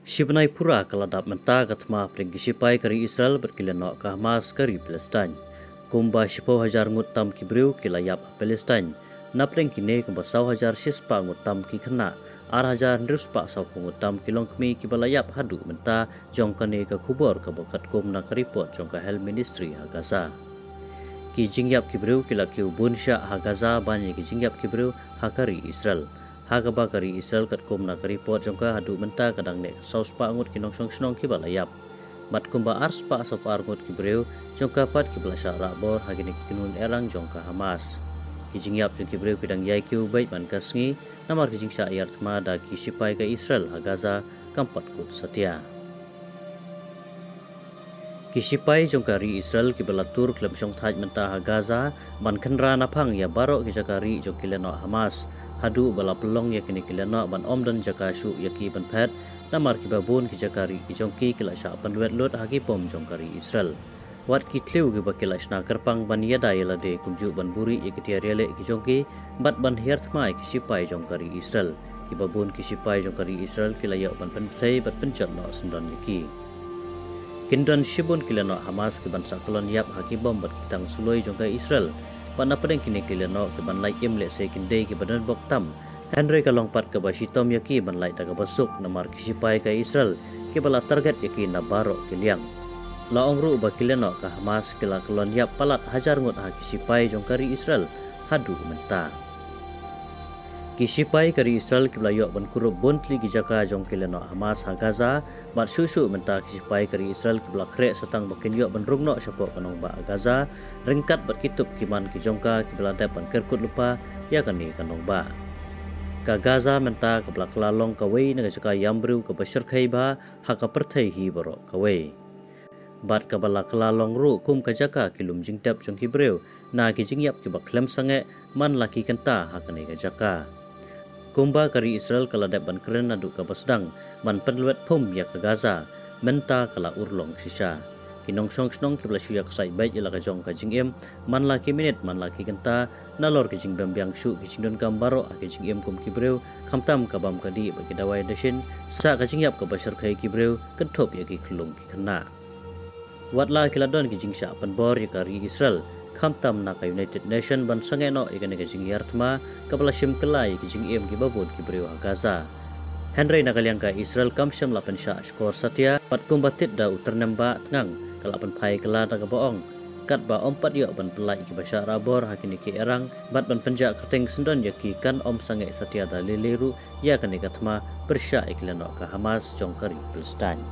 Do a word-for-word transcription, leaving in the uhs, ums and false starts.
Shi bnai pura ka la dap mynta ka thma hapdeng ki shipai ka ri Israel bad ki lynnong ka Hamas ka ri Palestine. Kumba shiphew hajar ngut tam ki briew ki la ïap ha Palestine. Napdeng kine kumba saw hajar shispah ngut tam ki khynnah, ar hajar hynriew spah sawphew ngut tam ki longkmie kiba la ïap haduh mynta, jong kane ka khubor kaba katkum na ka report jong ka Health Ministry ha Gaza. Ki jingïap ki briew ki la kiew bun shah ha Gaza ban ïa ki jingïap ki briew ha ka ri Israel. Ha kaba ka ri Israel katkum na ka report jong ka haduh mynta ka dang neh saw spah ngut ki nongshong shnong kiba la ïap. Bad kumba ar spah sawphew ar ngut ki briew jong ka pat kiba la shah rah bor ha kine ki kynhun erang jong ka Hamas. Ki jingïap jong ki briew ki dang ïai kiew beit man ka sngi, namar ki jingshah ïar thma da ki shipai ka Israel ha Gaza kam pat kut satia. Ki shipai jong ka ri Israel kiba la tur khlem shong thait mynta ha Gaza, ban khynra naphang ïa baroh ki jaka rieh jong ki lynnong Hamas. Haduh ba la pynlong ïa kine ki lynnong ban ym don jaka shuh ïa ki ban phet, namar kiba bun ki jaka rieh ki jong ki ki la shah pynlwet lut ha ki pom jong ka ri Israel. Wat ki thliew kiba ki la shna kyrpang ban ïada ïa lade kumjuh ban buhrieh ïa ki tiar ïaleh ki jong ki, bad ban hiar thma ïa ki shipai jong ka ri Israel. Kiba bun ki shipai jong ka ri Israel ki la ïoh ban pynpthei bad pynjot noh syndon ïa ki. Kin don shibun ki lynnong Hamas kiban sa kyllon ïap ha ki bom bad ki tang suloi jong ka Israel. Bad napdeng kine ki lynnong kiban lait im lehse kin dei kiba don bok tam. Hynrei ka long pat kaba shitom ïa ki ban lait da kaba suk namar ki shipai ka Israel kiba la target ïa ki na baroh ki liang. La ong ruh ba ki lynnong ka Hamas ki la kyllon ïap palat hajar ngut ha ki shipai jong ka ri Israel haduh mynta. Ki shipai ka ri Israel kiba la ïoh ban kurup bun tylli ki jaka jong ki lynnong Hamas ha Gaza, bad shuh shuh mynta ki shipai ka ri Israel kiba la khreh sa tang ba kin ïoh ban rung noh shapoh ka nongbah Gaza, ryngkat bad ki tup ki man ki jong ka kiba la dep ban kyrkut lypa ïa kane ka nongbah. Ka Gaza mynta kaba la kylla long kawei na ka jaka ïam briew kaba shyrkhei bha ha ka pyrthei hi baroh kawei. Bad kaba la kylla long ruh kum ka jaka ki lum jingtep jong ki briew na ki jingïap kiba khlem sangeh man la ki kynta ha kane ka jaka. Kumba ka ri Israel ka la dep ban kren naduh kaba sdang ban pynlwet phum ïa ka Gaza, mynta ka la urlong shisha. Ki nongshong shnong kiba la shu ïaksaid beit ïa la ka jong ka jingim man la ki minit man la ki kynta, nalor ki jingbym biang shuh ki jingdonkam baroh ha ki jingim kum ki briew, khamtam ka bam ka dih bad ki dawai dashin, sa ka jingïap kaba shyrkhei ki briew, kynthup ïa ki khyllung ki khynnah. Wat la ki la don ki jingshah pynbor ïa ka ri Israel, khamtam na ka United Nation ban sangeh noh ïa kane ka jinghiar thma kaba la shim kylla ïa ki jingim kiba bun ki briew ha Gaza. Hynrei na ka liang ka Israel kam shym la pynshah shkor satia, bad kumba tied da u tyrnem bah tngan, ka la pynphai kylla da kaba ong, katba ym pat ïoh ban pyllait ïa kiba shah rah bor ha kine ki erang, bad ban pynjah kyrteng syndon ïa ki kan ym sangeh satia da lei lei ruh ïa kane ka thma pyrshah ïa ki lynnong ka Hamas jong ka ri Palestine.